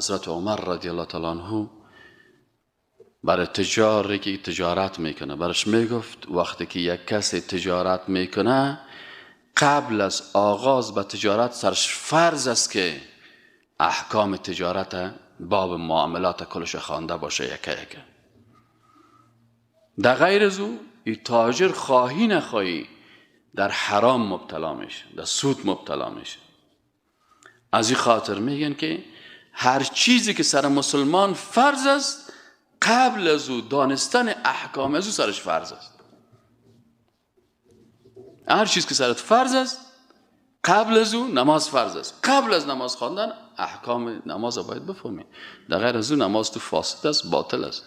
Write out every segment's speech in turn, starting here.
حضرت عمر رضی الله تعالی عنه برای تجاری که تجارت میکنه برش میگفت وقتی که یک کسی تجارت میکنه قبل از آغاز به تجارت سرش فرض است که احکام تجارت باب معاملات کلش خوانده باشه یکه یکه. در غیر از او ای تاجر خواهی نخواهی در حرام مبتلا میشه، در سود مبتلا میشه. از این خاطر میگن که هر چیزی که سر مسلمان فرض است قبل از او دانستن احکام از او سرش فرض است. هر چیز که سرت فرض است قبل از او نماز فرض است، قبل از نماز خواندن احکام نماز را باید بفهمی. در غیر از او نماز تو فاسد است، باطل است.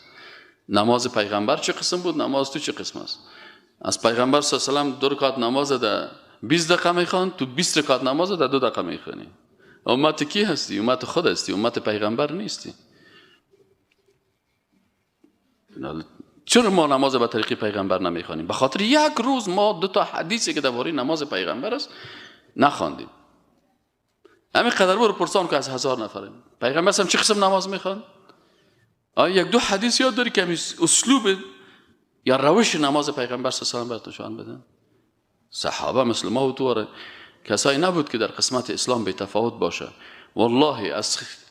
نماز پیغمبر چه قسم بود، نماز تو چه قسم است؟ از پیغمبر صلی الله علیه و سلم 2 رکعت نماز در 20 دقیقه میخوان، تو 20 رکعت نماز در 2 دقیقه میخوانی. امت کی هستی؟ امت خود هستی، امت پیغمبر نیستی. چرا ما نماز به طریق پیغمبر نمیخوانیم؟ به خاطر یک روز ما 2 تا حدیثی که درباره نماز پیغمبر است نخواندیم. همین قدر برو پرسان که از 1000 نفریم پیغمبر هم چه قسم نماز میخوان؟ آیا 1-2 حدیث یاد داری که اسلوب یا روش نماز پیغمبر صلی الله علیه و سلم نشان بدن؟ صحابه مثل ما و تو کسایی نبود که در قسمت اسلام بی تفاوت باشه. والله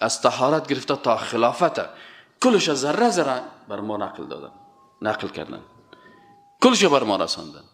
از طهارت گرفته تا خلافت کلش ذره ذره بر ما نقل دادن، نقل کردن، کلش بر ما رساندن.